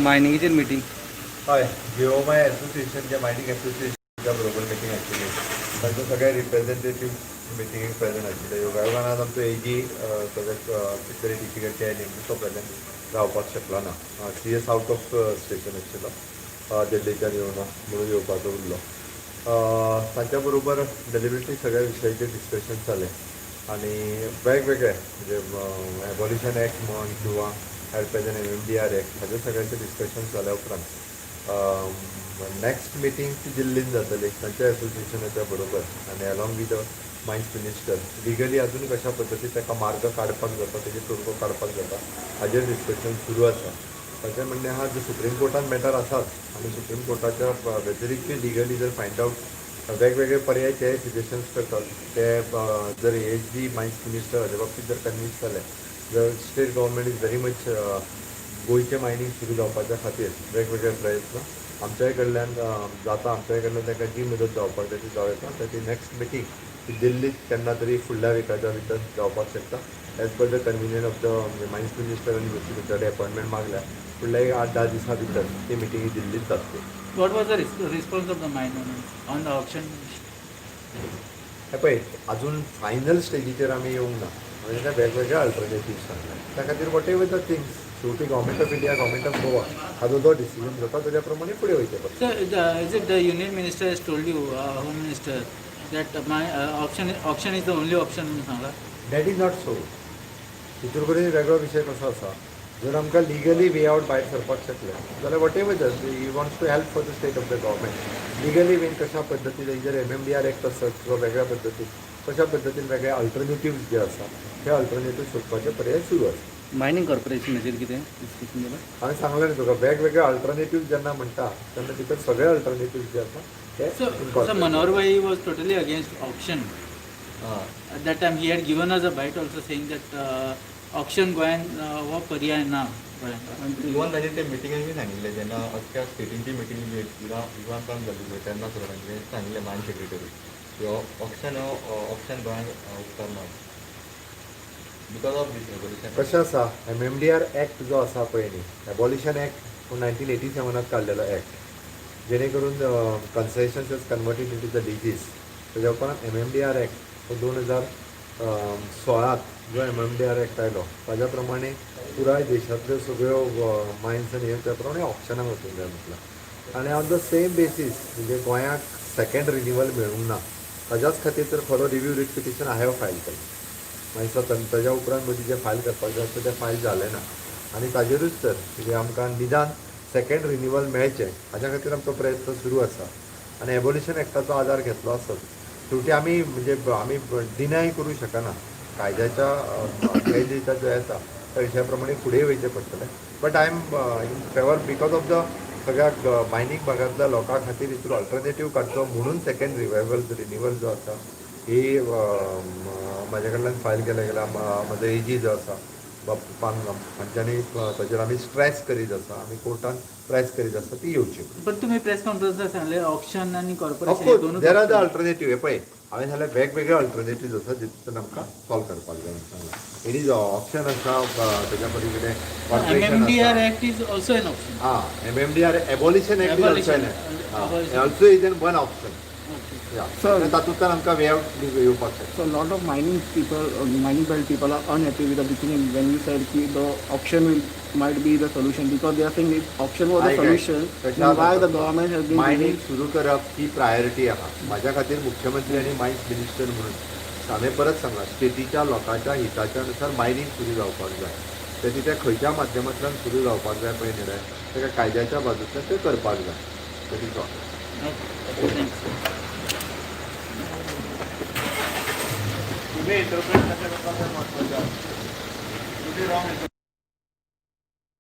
मायनिंगेचेर meeting. हय, जीओएमआय association जे mining एसोसिएशनच्या बरोबर meeting आशिल्ली. तांचे सगळे रिप्रेझेंटेटीव मिटिंगेक प्रेझेंट आशिल्ले. योगायोगान आज आमचो एजी सगळे कितें तरी डिफिकल्टी आयली म्हणून तो प्रेझेंट रावपाक शकलो ना. CS out of station आशिल्लो, दिल्लीच्यान येवना म्हणून येवपाचो उरलो. तांच्या बरोबर डेलिबरेटली सगळ्या विशयाचेर डिस्कशन जालें आनी वेगवेगळे म्हणजे एबॉलिशन एक्ट म्हण किंवा ऍट प्रेझेंट एमएमडीआर एक्ट हाजे सगळ्यांचे डिस्कशन जाल्या उपरांत नॅक्स्ट मिटींग ती दिल्लीन जातली तांच्या एसोसिएशनाच्या बरोबर आनी along with the mines minister legally अजून कशा पद्दतीन ताका मार्ग काडपाक जाता, तेजे तोडगो काडपाक जाता, हाजेर डिस्कशन सुरू आसा. ताचें म्हणणें आहा, जे सुप्रीम कोर्टान मॅटर आसाच आनी सुप्रीम कोर्टाच्या व्यतिरिक्त लिगली जर फायंड आवट वेगवेगळे पर्याय ते सजेशन्स करतात, ते जर एजी, मायन्स मिनिस्टर हाजे बाबतीत जर कन्विन्स जाले, जर state government is very much गोंयचें मायनींग सुरू जावपाच्या खातीर वेगवेगळे प्रयत्न आमच्याय कडल्यान जाता, आमच्याय कडल्यान ताका जी मदत जावपाक जाय ती जावं येता. ताची नॅक्स्ट मिटींग ती दिल्लीत केन्ना तरी फुडल्या विकाच्या भितर जावपाक शकता, as per the convenient of the mines minister. आनी दुसरी कडेन अपॉयंटमेंट मागल्या, फुडल्या एक 8-10 दिसां भितर ती मिटींग दिल्लीत जातली. What was the response of the mine owners on the auction? हे पळय, अजून फायनल स्टेजीचेर आमी येवंक ना. म्हणजे ते वेगवेगळे अल्टरनेटीव सांगले, त्या खातीर what ever the things, शेवटी Government of India, Government of Goa हाजो जो डिसिजन जाता तेज्या प्रमाणे फुडें वयचें पडटा. So, is it the union minister has told you, home minister, that my auction is the only option म्हणून सांगला? That is not so. हितूर कडेन वेगळो विशय कसो आसा, जर आमकां लिगली वे आवट भायर सरपाक शकले जाल्यार whatever he wants to help for the state of the government legally Wien कशा पद्दतीन, जर एमएमडीआर एक्ट आसत किंवा वेगळ्या पद्दतीन कशा पद्दतीन वेगळे अल्टरनेटिव्स जे आसा, ते अल्टरनेटीव सोदपाचे पर्याय सुरू आसा. मायनिंग कॉर्पोरेशनाचेर कितें डिस्कशन जालां? हांवें सांगलें न्ही तुका, वेगवेगळे अल्टरनेटिव्ह जेन्ना म्हणटा तेन्ना भितर सगळे अल्टरनेटिव्ह जे आसा ते So incorporate. Manohar Bhai was totally against auction. At that time he had given us a bite also, saying that auction गोंयान हो पर्याय ना गोंयान. इवन ताजेर ते मिटिंगेन बी सांगिल्लें, जेन्ना अख्ख्या स्टेटींची मिटींग विवान जाल्ली पळय, तेन्ना सुद्दां तांचे सांगिल्लें मायन सेक्रेटरी की हो ऑप्शन, हो ऑप्शन गोंयांक उपकारना because of these abolition. कशें आसा, एमएमडीआर एक्ट जो आसा पळय न्ही, एबॉलिशन एक्ट 1987त काडलेलो एक्ट, जेणे करून concessions is converted into the leases. तेज्या उपरांत एमएमडीआर एक्ट हो 2016त जो एमएमडीआर एक्ट आयलो, ताज्या प्रमाणे पुराय देशांतल्यो सगळ्यो मायन्स आनी हे त्या प्रमाणे ऑप्शनाक वचूंक जाय म्हटलां. आनी ऑन the same basis म्हणजे गोंयाक सेकंड रिन्युअल मेळूंक ना, ताज्याच खातीर तर खरो review writ petition I have file केलें. मागीर ताज्या उपरांत मदीं जें फायल करपाक जाय आसता तें फायल जालें ना आनी ताजेरूच तर म्हणजे आमकां निदान सेकंड रिन्युअल मेळचें हाज्या खातीर आमचो प्रयत्न सुरू आसा. आनी एबोलिशन एक्टाचो आदार घेतलो आसत, शेवटी आमी म्हणजे आमी डिनाय करूं शकना, कायद्याच्या कायदेचा जो येता त्या विशया प्रमाणे फुडें वयचें पडटलें. But I am in favour because of the सगळ्या मायनींग भागांतल्या लोकां खातीर हितून अल्टरनेटीव काडचो म्हणून सेकंड रिवायवल रिन्युअल जो आसा ही म्हाज्या कडल्यान फायल केलें गेल्या. म्हजो एजी जो आसा पांगम हांच्यांनी ताजेर आमी स्ट्रेस करीत आसा, आमी कोर्टान प्रेस करीत आसा ती येवची. पण तुम्ही प्रेस कॉन्फरन्सात सांगले ऑक्शन आणि corporation of course there are the alternative. हे पळय, हांवें सांगलें, वेगवेगळे अल्टरनेटीव आसा जितून आमकां सॉल्व करपाक जाय म्हणून सांगलां. It is option आसा, ताच्या पली कडेन कॉर्पोरेशन MMDR आसा. Act is also an option. Ah, MMDR Abolition Act is also Abolition. Also is an one option. Okay. Sir. तातूंतल्यान आमकां वे आवट येवपाक शकता. So a lot of mining people, mining belt people are unhappy with the decision when you said ki the auction will might be the solution, because they are saying if auction was the solution, then why the government has been mining giving सुरू करप ही priority आहा म्हाज्या खातीर. मुख्यमंत्री आनी mines minister म्हणून हांवें परत सांगलां, स्टेटीच्या लोकांच्या हिताच्या नुसार मायनींग सुरू जावपाक जाय. ते ते खंयच्या माध्यमांतल्यान सुरू जावपाक जाय पळय निर्णय, ताका कायद्याच्या बाजूंतल्यान ते करपाक जाय. That is all. Okay, thanks. तुम्ही इंटरप्रेट कशें करता तें म्हत्वाचें. तुम्ही रॉंग.